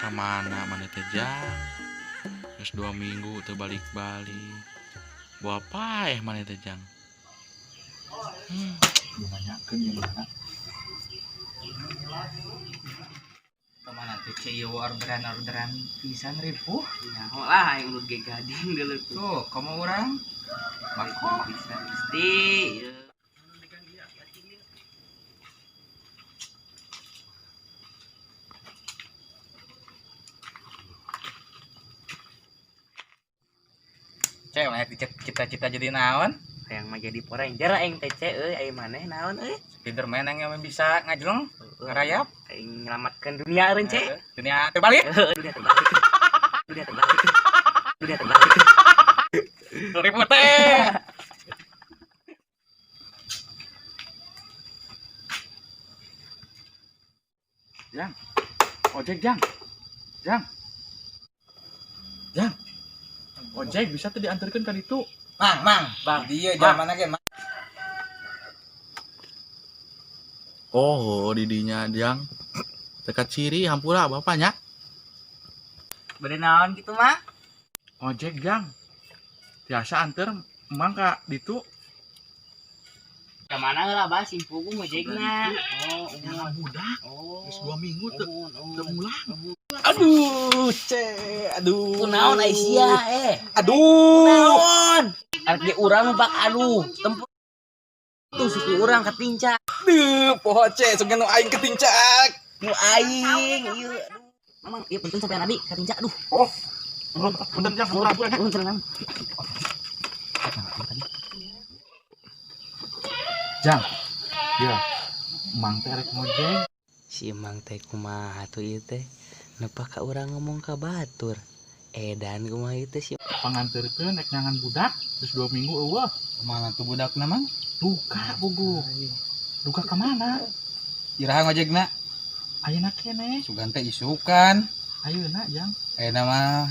Kamana maneh teh, Jang? Geus 2 minggu teu balik-balik. Bawa paeh maneh teh, Jang? Nanyakeun ieu mana? Kemana tuh ceu orderan-orderan pisan ripuh? Nyaho lah aing urut ge gading dulu tuh. Tuh, kamu orang bako. Bisa Gusti. Ieu. Cek, mana cita-cita jadi naon? Hayang mah jadi Power Ranger aing teh ce euy, aing maneh naon euy? Spiderman yang bisa ngajleng, ngerayap. Aing nyelamatkan dunia eureun ce. Dunia terbalik. Dunia terbalik. Dunia terbalik. Dunia terbalik. Ripuh teh. Jang. Ojek, Jang. Jang. Jang. Ojek bisa teh diantarkeun ka ditu? Mang, mang, Bang. Dia jalan mana ge, Mang? Oh, didinya, Jang. Teka ciri hampura bapaknya. Bade naon kitu mah? Ojek, Jang. Tiasa anter emang ka ditu? Ka mana heula bah simpugu ngojekna? Oh, Nyawa budak. Oh. Geus 2 minggu teu teu mulang. Aduh, ce, aduh. Kunaon ai sia eh? Aduh. Kunaon? Arek ge urang bak aduh, tempur tuh suku urang katincak. Duh, poho ce, sugan nu aing ketincak. Nu aing ieu aduh. Mamang ieu punten sampean abi katincak aduh. Oh. Punten, Jang, hampura hampura. Punten tenang. Jang. Ya. Emang teh rek ngojek. Si emang teh kumaha tuh ieu teh? Nepa ka urang ngomong ka batur. Edan kumaha ieu teh si Panganterkeun rek nyangan budak geus 2 minggu eueuh. Kemana tuh budakna, Mang? Duka puguh. Duka ka mana? Iraha ngojekna? Ayeuna keneh. Sugan teh isukan. Ayeuna, Jang. Eh nama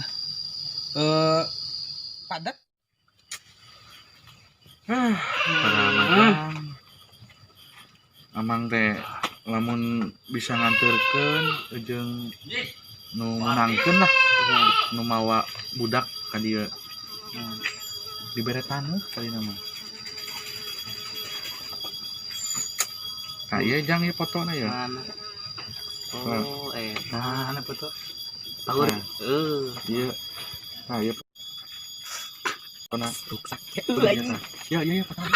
padat. Pengalaman, Jang. Amang teh lamun bisa nganterkeun jeung nu menangkeun lah, nu mawa budak ka dieu dibere taneuh kali nama. Nah, iya Jang, ieu fotona ya. Mana? Oh, eh. Nah, apa tuh? Pagur. Nah. Eh. Iya. Nah, iya. Fotona. Ruksak. Iya, tah. Ya, iya, iya, fotona.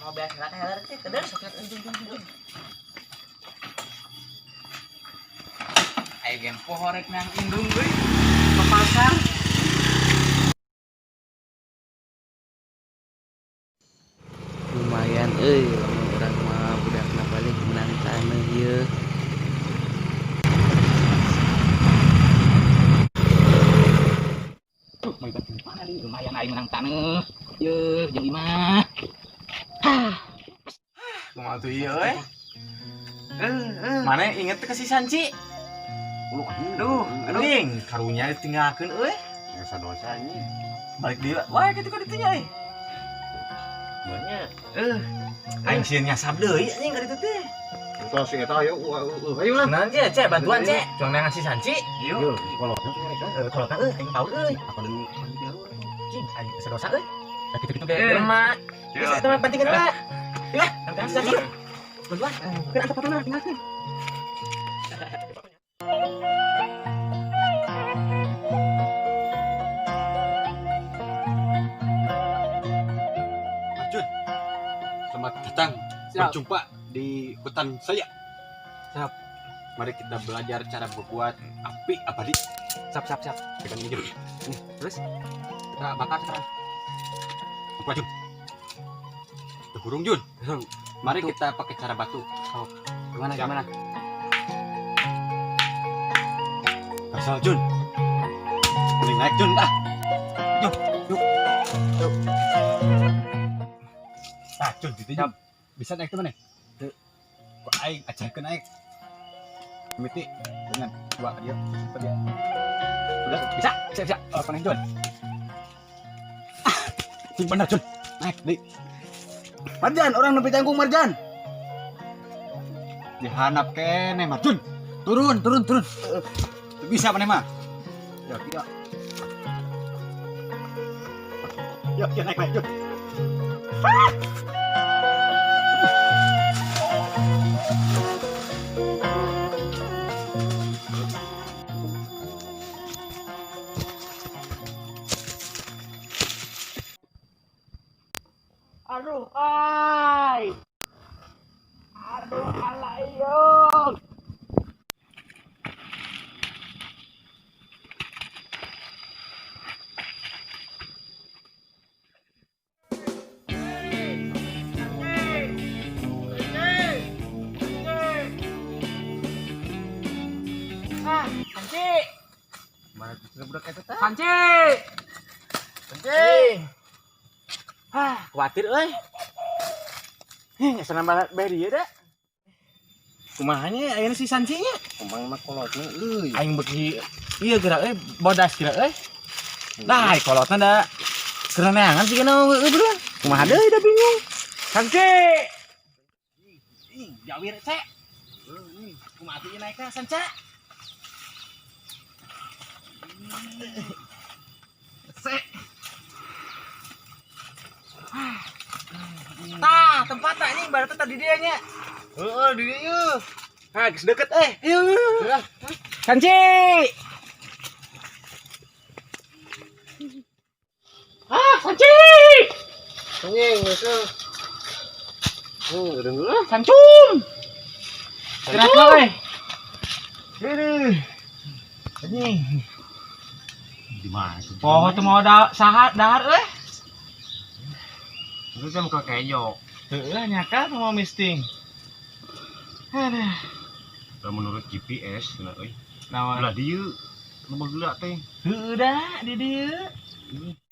Mau beas heula teh heula teh keder sok. Aing gen poho rek nang indung euy. Ke pasar. Lumayan euy lamun urang mah budakna balik menang taneuh ieu. Tuh, mau ibat mana nih? Lumayan aing menang taneuh. Ye, jeung imah. Kumaha tuh ieu euy? Mana inget teh ke si Sanci? Aduh, aduh, karunya ditinggalkeun euy. Dosa dosa ini. Balik deui. Wah, kitu ka ditu nya euy. Banyak. Aing sieun nyasab deui anjing ka ditu teh. Itu si eta ayo ayo lah. Naon ce, ce bantuan ce. Cuang nang si Sanci. Yuk, kolot mereka. Kolotna euy, aing tahu euy. Apa dulu? Cing, aing asa dosa euy. Nah, kitu-kitu ge jelema. Geus eta mah pentingkeun heula. Ya, nang si Sanci. Bantuan. Keun antep patuna tinggalkeun. Arjun. Selamat datang. Berjumpa di hutan saya. Siap. Mari kita belajar cara membuat api abadi. Siap, siap, siap. Pegang ini, Jun. Terus kita bakar sekarang. Apa, Jun? Tuh, burung, Jun. Mari kita pakai cara batu. Gimana Siap. Gimana? Asal, Jun. Mending naik, Jun. Ah. Jun, yuk. Yuk. Nah, Jun, gitu, Jun. Bisa naik tuh mana? Kok aing ajarkeun aing. Miti dengan dua dia, super dia. Udah, bisa? Bisa, bisa. Oh, naik, Jun. Ah, sing bener, Jun. Naik, di. Marjan, orang nepi tanggung Marjan. Dihanap kene, Marjun. Turun, turun, turun. Bisa maneh mah. Ya, ya. Ya, ya naik, naik, yuk. Aduh, ay. Aduh, alayong. Ah, Sanci. Mana tuh budak eta teh? Sanci. Sanci. Ah, khawatir euy. Heh, asa nambah bae dieu da. Kumaha nya ayeuna si Sancinya? Kumbang mah kolotna euy. Aing beuki ieu geura euy, bodas geura euy. Lah, kolotna da keur neangan sih kana euy bro. Kumaha deui da bingung. Sanci. Ih, jawir cek. Kumaha atuh ieu naik ka Sanca? Sek. Tah, tempat anjing baru tadi dia nya. Heeh, di dieu. Ha, geus deket eh. Yuk. Sanci. Ah, Sanci. Anjing geus. Urang dulu lah. Sancum. Gerak euy. Aduh. Anjing. Di mana tuh? Oh, tuh mau da saha dahar euy. Itu kan muka kenyok. Heeh, nyaka mau misting. Aduh. Lah menurut GPS cenah euy. Naon? Belah dieu. Nu baheula teh. Heueuh da di dieu.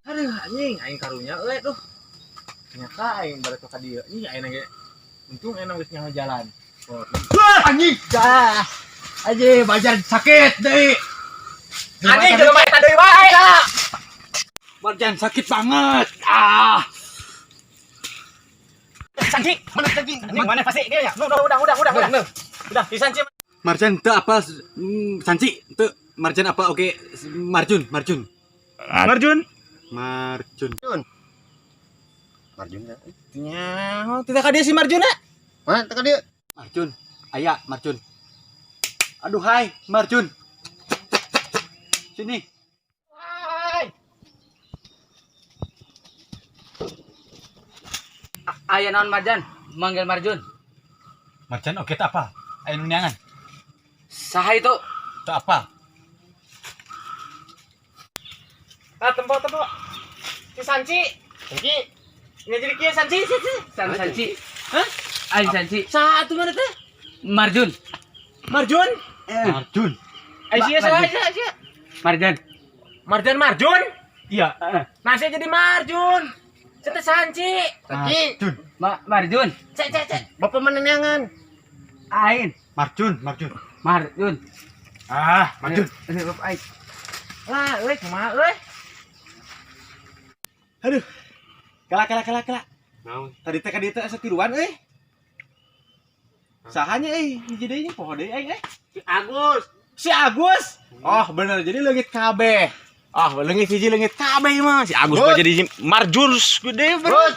Aduh, anjing aing karunya euy duh. Nyaka aing balik ka dieu. Ih, aing ge untung aing geus nyaho jalan. Wah, anjing. Dah. Anjing, bajar sakit deui. Anjing jelema eta deui wae. Marjan sakit banget. Ah. Sanci, mana Sanci? Anjing mana pasti dia ya. Udah, udah, udah, udah, udah. Udah, di Sanci. Marjan teu apa Sanci teu Marjan apa oke Marjun, Marjun. Marjun. Marjun. Marjun teh. Nyaho, tidak ka dieu si Marjuna. Mana teh ka dieu? Marjun. Aya Marjun. Aduh hai Marjun. Sini. Hai. Aya naon Marjan? Manggil Marjun. Marjan oke teu apa? Aya nu neangan. Saha itu? Teu apa? Ah, tempo, tempo. Si Sanci. Sanci. Ini jadi kieu Sanci, Sanci. Sanci. Hah? Aing Sanci. Saha atuh mana teh? Marjun. Marjun. Marjun. Ai sia saha Marjun. sia sia. Marjan. Marjan Marjun. Iya. Nah, saya jadi Marjun. Saya teh Sanci. Sanci. Marjun. Marjun. Cek, cek, cek. Bapak mana neangan? Aing. Marjun, Marjun. Marjun. Ah, Marjun. Ini bapak aing. Lah, euy, kumaha euy? Aduh. Kala kala kala kala. Naon? Tadi teh ka dieu teh asa tiluan euy. Sahanya euy, hiji deui nya poho deui aing euy. Si Agus. Si Agus. Oh, bener. Jadi leungit kabeh. Ah, leungit hiji leungit kabeh mah. Si Agus mah jadi Marjun gede bener.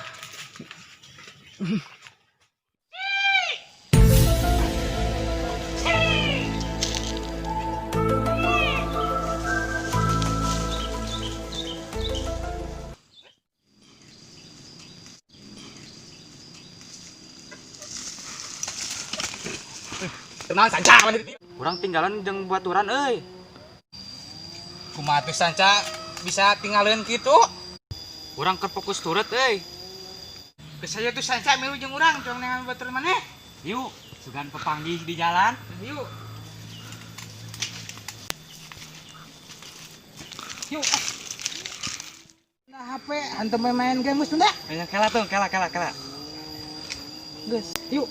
Kenal Sanca mana di Urang tinggalan jeung baturan euy. Kumaha tuh Sanca bisa tinggalin kitu? Urang keur fokus turut euy. Geus aya tuh Sanca milu jeung urang cuang neangan batur maneh. Yuk, sugan pepanggih di jalan. Yuk. Yuk. Nah, HP hantu main game geus tunda. Ayo kalah tuh, kalah kalah kalah. Geus, yuk.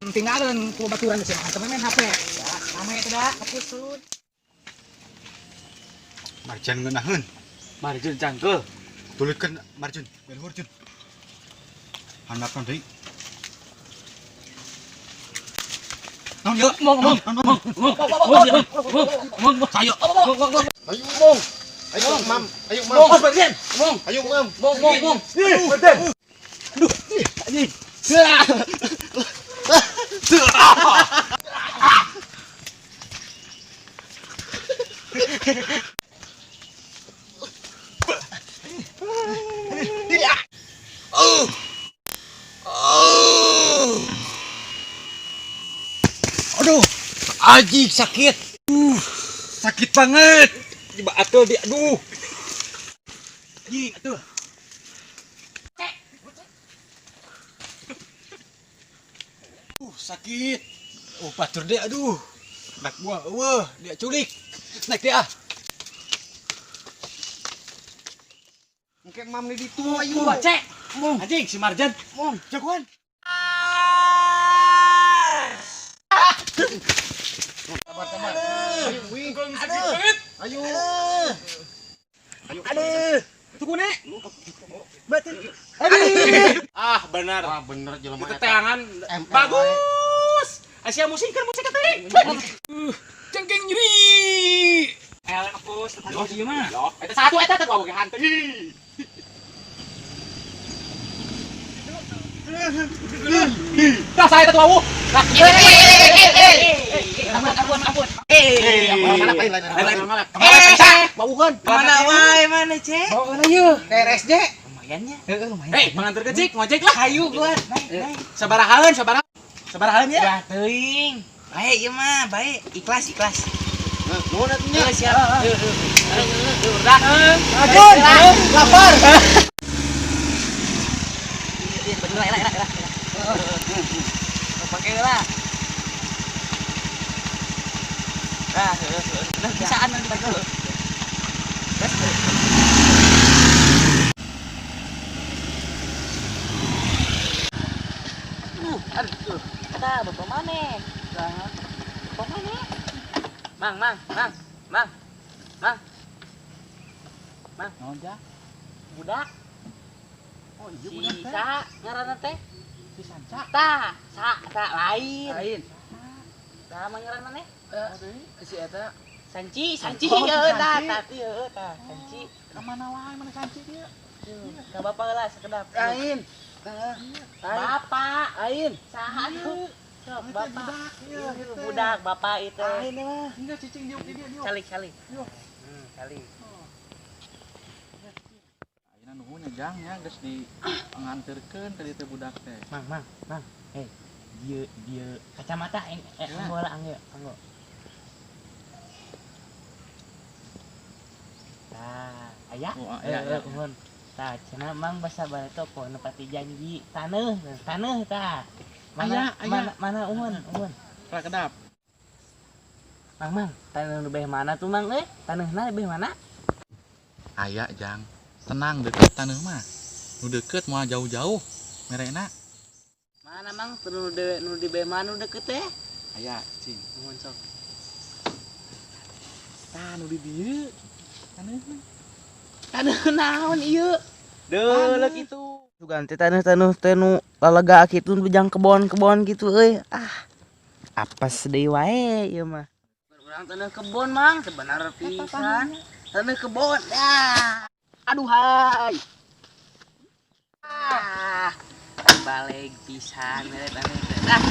Tinggalin ku baturan geus hantu main HP. Ya, rame itu dah, kapus. Marjan ngeunaheun. Marjun cangkeul. Tuluykeun Marjun, luhur Jun. Handapna deui. Naon ieu? Mong mong mong mong. Mong mong. Sayo. Ayo mong. Ayo mam. Ayo mam. Mong, Marjan. Mong. Ayo mam. Mong, mong, mong. Marjan. Aduh. Anjing. Aduh, anjing sakit. Sakit banget. Coba atuh di aduh. Anjing atuh. Sakit. Oh, patur deh aduh. Nak gua eueuh, dia culik. Naik dia. Engke mam di ditu ayo. Cek. Mong. Anjing si Marjan. Mong. Jagoan. Sabar sabar. Ayo wing. Aduh. Ayo. Aduh. Aduh. Tunggu nek. Batin. Aduh. Ah, benar. Wah bener jelema Itu eta. teangan ML bagus. Asia musik kan musik katanya. Cengkeng nyeri. Elek hapus. Oh, iya mah. Eta satu eta teh gua hantu. Dah saya teh wawuh. Lah. Ampun, ampun, ampun. Mana lain lain lain. Wawuhan. Mana wae mana, Cek? Bawa heula ieu. KRSJ. Lumayan nya. Heeh, lumayan. Hei, manganter ke cik, ngojek lah. Hayu gua. Naik, naik. Sabarahaeun, sabaraha. Sabarahaeun ya. Wah, teuing. Baik ieu mah, baik. Ikhlas, ikhlas. Nah, nuhun atuh nya. Heeh, siap. Heeh, Udah. Ajun. Lapar. Bener lah, lah, lah. Pakai lah. Nah, nah, bisaan nanti pakai. Terus. Aduh, kata bapak mana? Bapak mana? Mang, mang, mang, mang, mang, mang. Naon ja? Budak. Oh, iya Si budak teh. sa ngaranna teh? Si Sanca. Ta, sa, sa lain. Lain. Sama ngaranna maneh? Si eta Sanci, Sanci, Oh, si heueuh tah, Sanci. tah, heueuh tah, Sanci. Ka mana wae mana Sanci dia? Ka bapak heula sekedap. lain. Bapak, Lain. saha tuh? Sok bapak. Iya, Iya, budak bapak itu. Lain mah. Enggak cicing diuk di dia diuk. Calik, calik. Yo. Calik. Ayeuna nuhun nya Jang nya geus di nganterkeun ka dieu teh budak teh. Mang, mang, mang. Eh, dia dia kacamata anggo lah anggo, anggo. Tah, aya? Oh, aya, aya. Uhun. Tah, cenah mang basa bareto poho nepati janji taneuh, taneuh tah. Mana Aya, aya. mana mana uhun, uhun. Pra kedap. Mang, mang, taneuh nu beh mana tuh mang euy? Taneuhna beh mana? Aya Jang. Tenang deket taneuh mah. Nu deket moal jauh-jauh merena. Mana mang nu de nu di beh mana nu deket teh? Aya cing. Nuhun sok. Tah nu di dieu. Taneuhna. Taneuh naon ieu? Deuleu kitu. Sugan teh taneuh-taneuh teh nu lalega kitu nu bejang kebon-kebon gitu euy. Ah. Apes deui wae ieu mah. Urang taneuh kebon mang, teu bener pisan. Taneuh kebon. Ah. Aduh hai. Ah. Balik pisan mere taneuh teh. Ah.